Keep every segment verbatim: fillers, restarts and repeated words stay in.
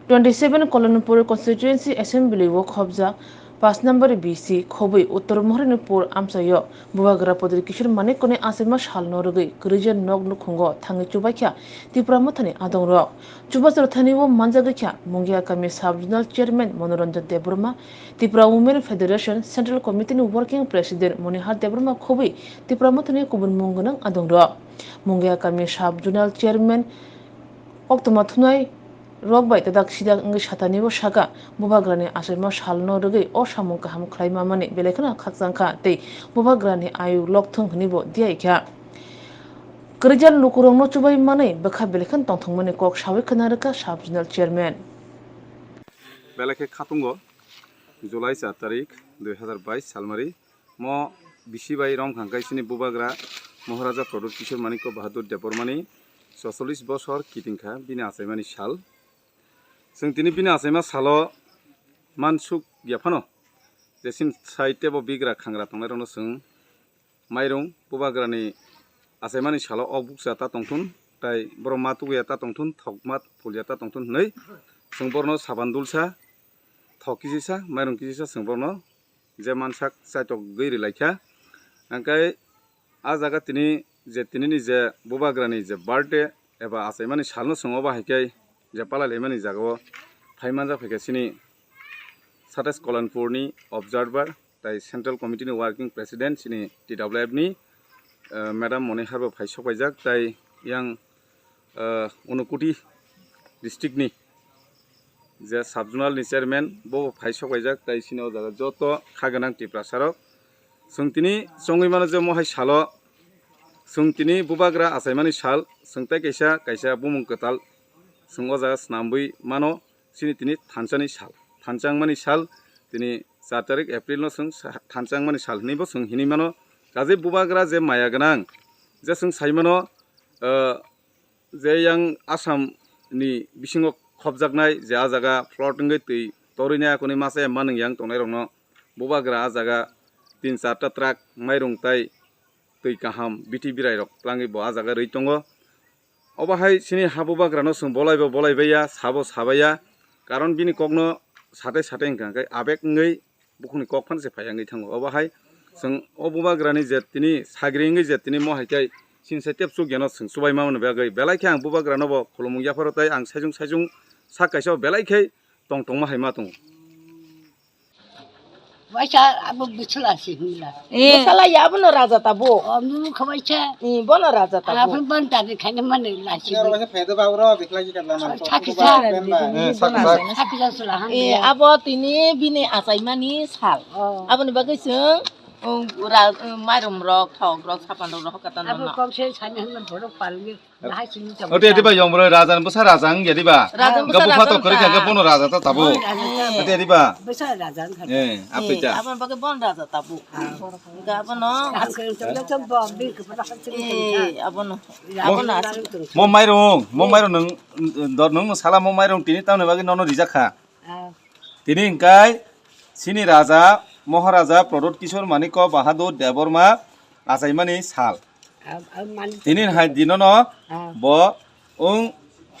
Twenty seven Kolonpur Constituency Assembly o khobjak paanch number B C khobwi Uttor Mohrinpur amchaio Bubagra Pradyot Kishore Manikyani achaima salno rwgwi kwrwija nok nukhungo thangwi chubaikha Tipra Mothani adongrok. Chubachu rwthanio manjagwikha Mungia Kami Sub Zonal Chairman Manoranjan Debbarma, Tipra Women Federation Central Committee ni Working President Monihar Debbarma khobwi Tipra Mothani kubun mung gwnang adongrok. Mungia Kami Sub Zonal Chairman koktwma thumnai rok bai twdak sidak wngwi satanio saka, Bubagrani achaima salno rwgwi o samung kaham khlai mamani belai kheno khakchangkha tei Bubagrani ayu lokthung hwnwibo diyaikha. Kwrwija lukurokno chubai manwi bwkha belai kheno tongthokmani kok sawi khna rwkha Sub Zonal Chairman. Belai khe khatungo July char tarik dui hazar bais salmari mo bisi bai romkhang khai chini Bubagra Maharaja Pradyot Kishore Manikya Bahadur Debbarmani socholish bosor kitingkha bini achaimani sal. Chwng tini bini achaima salo mansuk ya phano je chini side tebo bigra khangra tongnairokno chwng mairung Bubagrani achaimani salo ok bukcha ta tongthun, tai borok ma tuguya ta tongthun, thokma phulya ta tongthun hwnwi chwng borno saban dulsa, thok kisisa, mairung kisisa chwng borno je mansak chaitok gwi rwlaikha. Hwnkhe a jaga tini je tinini je Bubagrani je birthday eba achaimani salno chwng obo hai khe je palailaimani jagao phai manjak phaikha chini Satais Kolonpurni observer tai Central Committee ni Working President chini T W F ni, eh, Madam Moniharbo phai sokpaijak tai yang, eh, Unakoti district ni je sub zonal ni chairman bo phai sokpaijak tai chini o jaga joto kha gwnang Tiprasa rok. Chwng tini chongwi mano je mohai salo chwng tini Bubagra achaimani sal, chwng tai kaisa, kaisa bumung kwtal chwng o jaga swnamwi mano. Chini tini thanchani sal, thanchangmani sal, tini char tarik April no chwng sa-, thanchangmani sal hinwi bo chwng hinwi mano. Kaje Bubagra je maya gwnang, je chwng sai mano, ah, je yang Assam ni bisingo khobjaknai je a jaga flood wngwi twi torwi nai, akoni masa ya manwng yang tongnai rokno Bubagra a jaga tin char ta truck mairung tai twi kaham bithi birai rok twlangwi bo a jaga rwi tongo. Obo hai chini ha Bubagra no chwng bolai bo bolai bai ya, sabo sabai ya, karon bini kok no satai satai wngkha khe abek wngwi bukhukni kok phano se phai wngwi thango. Obo hai chwng o Bubagrani je tini sagri wngwi je tini mo hai khe chini sai tep chuk yano chwng chubai ma mani bagwi belai khe ang Bubagrano bo khulumung yapharo tai ang saijung saijung sak kaisa o belai khe tong tongma hai ma tongo. Waisa abo bisala si himla. Eh. Bisala ya abono raja tabo. O, mu khawaisa. Eh, bono raja tabo. Aphun ban ta ni khani mane la si. Waisa phedo ba uro bikla ji kadla man. Sakisa. Eh, sakisa. Sakisa sula han. Eh, abo tini bini achaimani sal. Oh. Aboni bagwi chwng, um, ra-, um, mairum rok, thok rok, sapan rok, rok kata. Abo na. Kok se sani himla borok palni. Ote adi ba yong bro raja ni bwsa raja wng ya di ba. Raja ni bwsa raja wng kha. Ga bupha to kwrwi kha khe bono raja ta tabo. Ote adi ba. Bwsa raja wng kha. Eh, apni ta. Aboni bagwi bono raja tabo. Ga bono. Eh, abono. Abono. Mo mairung, mo mairung nung dor nung sala mo mairung tini tamni bagwi nono rijak kha. Tini hingkai chini raja Maharaja Pradyot Kishore Manikya Bahadur Debbarma achaimani sal. Tini hai dinono bo wng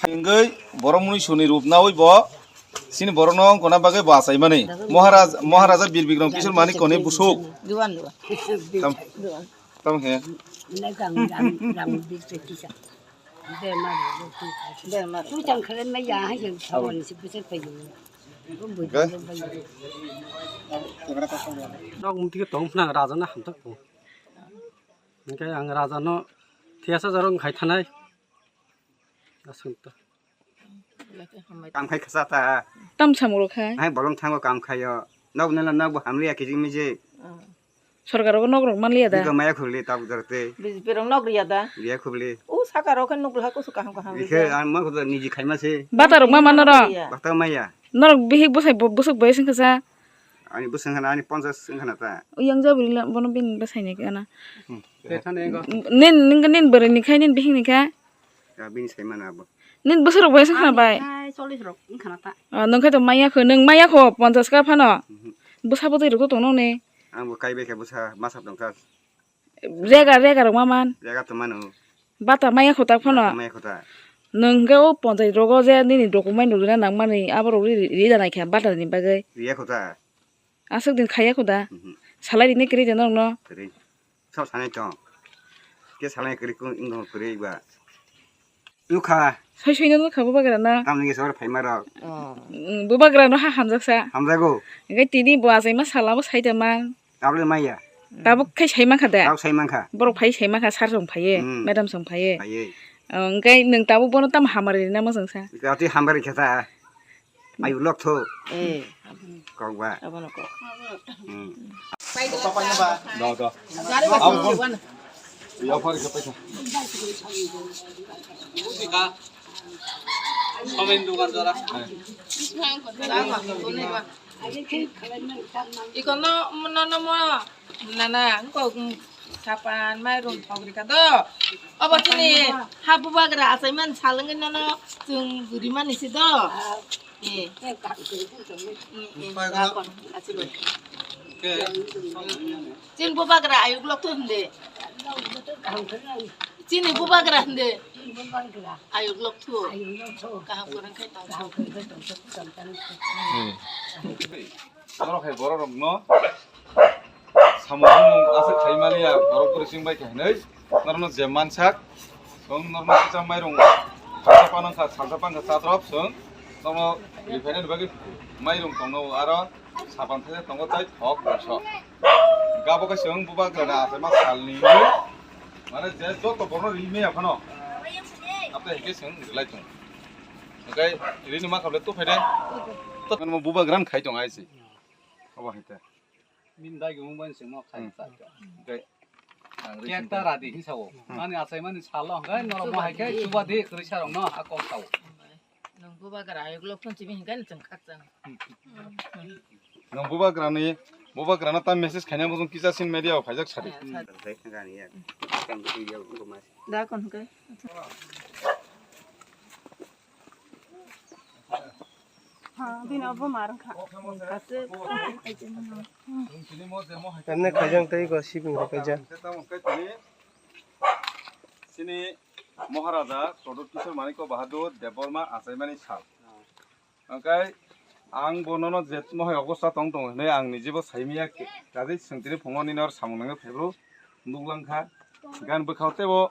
hingwi borok mui suni rup nawi bo chini borokno wng kona bagwi bo achaimani. Maharaj-, Maharaja Bir Bikram Kishore Manikyani busuk. Tam, tam he. Nok mung tike tong phna raja na hamtak tong. Hingke ang raja no thiyasa jaro wngkhai thanai. Aswk to. Kam khai khasa ta. Tam samung rok khai. Hai bolong thango kam khaio. Nok nela nok bo hamliya kijing miji. Sorkar rok nok rok manliya da. Biko maya khurli tabuk darte. B J P rok nok riya da. Riya khurli. U saka rok khe nuk rwha kusu kaham kaham. Bikhe ang ma khurda niji khaima se. Bata rok ma mano ro. Bata maya. Norok bihik bwsai bo-, bwswk bai sing kha sa. Ani bwswng khana ani ponchas wng khana ta. Yang jabri la bono bini bwsai ni kana. Nin, nin, nin bwrwi ni khai nin bihik ni kha. Ya bini sai mana abo. Nin bwswk rok bai sing khana bai. Ai chollish rok wng khana ta. Ah, nung khai to maya kho, nung maya kho ponchas ka phano. Bwsa bwtwi rok to tong nong ni. Ang bo kai bai kha bwsa masa tong kha. Rega, rega rok ma man. Rega to mano. Bata maya kho tak phano. Bata maya kho ta. Nwng hwnkhe o ponchayat rogo je nini document rok rina nangmani, abo rok ri, ri, rida naikha batani bagwi. Riya kho ta. Aswk din khaiya kho da. Mhm. Salai rini kwrwi da norokno. Kwrwi. Sab sanai tong. Ke salai kwrwi kung wngkha kwrwi ba. Nukha. Soi soi no nukha bubagra no. Tamni kisa oro phaima rok. Oh. Mm, bubagra no ha hamjak sa. Hamjago. Hwnkhe tini bo achaima sala bo sai da man. Tabuk maya. Tabuk khai sai mankha da. Tabuk sai mankha. Borok phai sai mankha, sir song phaiye, Mm. madam song phaiye. Phaiye. Oh, hwnkhe nwng tabuk bono tamo hamari rina mwchang sa. Ati hamari khe ta. Ayu lok tho. Eh. Kok ba. Abono kok. Hmm. Do, do. Gari ba. Abo bon. Ya, phari ka paisa. Samin dukan jora. Iko no, no, no, mo. Nana, wngkok, wng, sapan, mairum, thok rikha do. Obo chini ha bubagra achaimani sal wngwi nono chwng rimani se do. Eh. Mm, mm, Pai da. Chini bubagra ayuk lok tu hinde. Chini bubagra hinde. Ayuk lok tu. Kaham kwrwng khe tong. Hmm. Oro hai borok rok no samung bumung aswk khai maliya, borok bwrwi chwng bai khe hinwi norokno je mansak, chwng norokno kisa mairung salsa panang kha, salsa pang kha chatrop chwng norokno riphai nani bagwi mairung tongno, aro sapan thaisak tongo tei thok duiso. Gabo khe chwng bubagra ni achaima salni, mane je joto borokno ri maya phano, abo hai khe chwng rilai tongo. Hwnkhe rini ma khaple to phai de. To bubagra ni khai tong ai se. Obo hai te. Bini dagi mung bai se mo khai Hmm. ta. Hwnkhe ang ri Kek ta radi hin sao. Hmm. Ani achaimani salo hwnkhe norok mo hai khe chuba di kwrwi sarok no ha kok sao. Nwng bubagra ayuk lok thun chibi hinkhe nwng chwng khak chwng. Nwng bubagrani, bubagrano ta message khaina mujung kisa sin media o phaijak sadi. Da kon hwnkhe. Ha, bini obo mar wngkha. Emne khaijang tei go sibing rok kaijak. Chini Maharaja Pradyut Kishore Manikya Bahadur Debbarma achaimani sal. Hwnkhe ang bo nono je mohai obosta tong tongo hinwi ang nijibo saimanya, kajai chwng tini phungo nini oro samung nangwi phaibru nuklangkha. Gan bwkhao teibo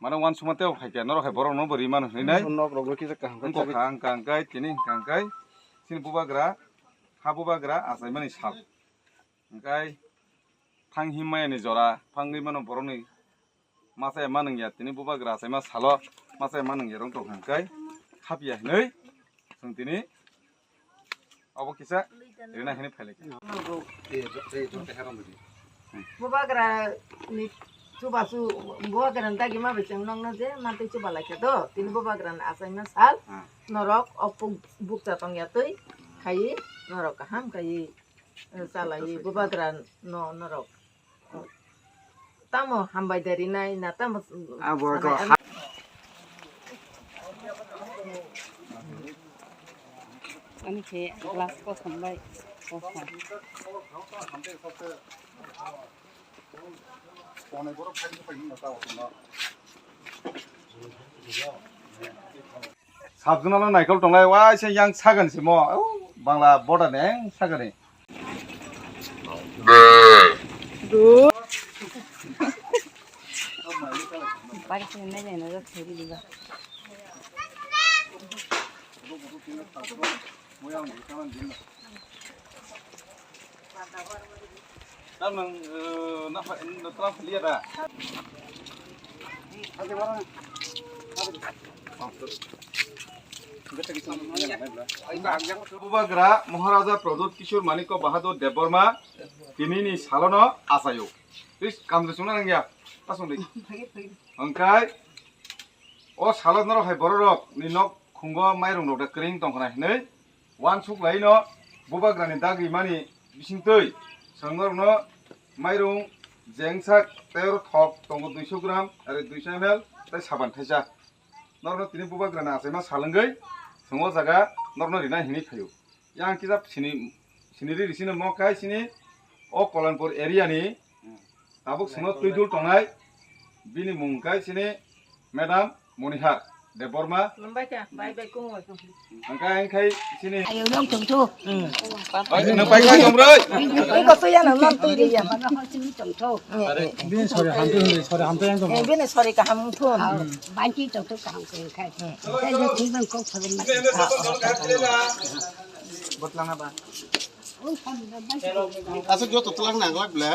mane uansukma teibo phaikha, norok hai borokno bo rimano hinwi nai. Nok rokbo kisa kaham khe Wngkha, wngkha, wngkha, tini wngkha, wngkha, chini bubagra, ha bubagra achaimani sal. Hwnkhe thang himmayani jora phangwi mano borokni masa ya manwngya, tini bubagra achaima salo masa ya manwngya rong tongkha, hwnkhe hapya hinwi chwng tini obo kisa rina hinwi phailai kha. Bubagra ni chubachu, bubagra ni dagi ma bai chwng nokno je mantwi chuba lai kha do, tini bubagra ni achaima sal, Ah. norok o puk-, bukcha tongya twi khaiwi norok kaham khaiwi. Chalai bubagra no norok. Tamo hambai de rinai na tamo. Abo sanai ko ano. Ani khe glass kosom bai kosom. Sabjuna no naikol tonglai, waisa yang sagan simo, au, Bangla border ni yang sagani. Tam nang, eh, napa, napa liya da? Bubagra Maharaja Pradyut Kishore Manikya Bahadur Debbarma tinini salono achaio. Please, kamjwk chwngna nangya. Asong di. Hwnkhe o salo norok hai bororok ni nok khungo mairung rok da kwrwng tongkhna hinwi uansuk laino bubagrani dag rimani bisingtwi chwng norokno mairung jengsak tei oro thok tongo duiso gram, are duiso M L tei saban thaisa. Norokno tini bubagrani achaima salwngwi chwng o jaga norokno rina hinwi phaio. Yang kisa sini, sini ri risino mo kai sini o Kolanpur area ni tabuk sino twi dul tongnai bini mung kai sini Madam Monihar. Debbarma? Lambai kha, bai bai kung oi. Ang kha, ang khai sini. Ayo, nong tong tho. Bai, nang bai khai tong roi. Iko to ya, nang tong ri ya. Mana ho sini tong tho. Bini sori ham tu, sori ham tu yang tong. Eh, bini sori kaham thun. Banchi tong tho kaham kung khai. Kai le thik bang kok thok ma. Botlang na ba. Asuk joto tlang nang lak ble.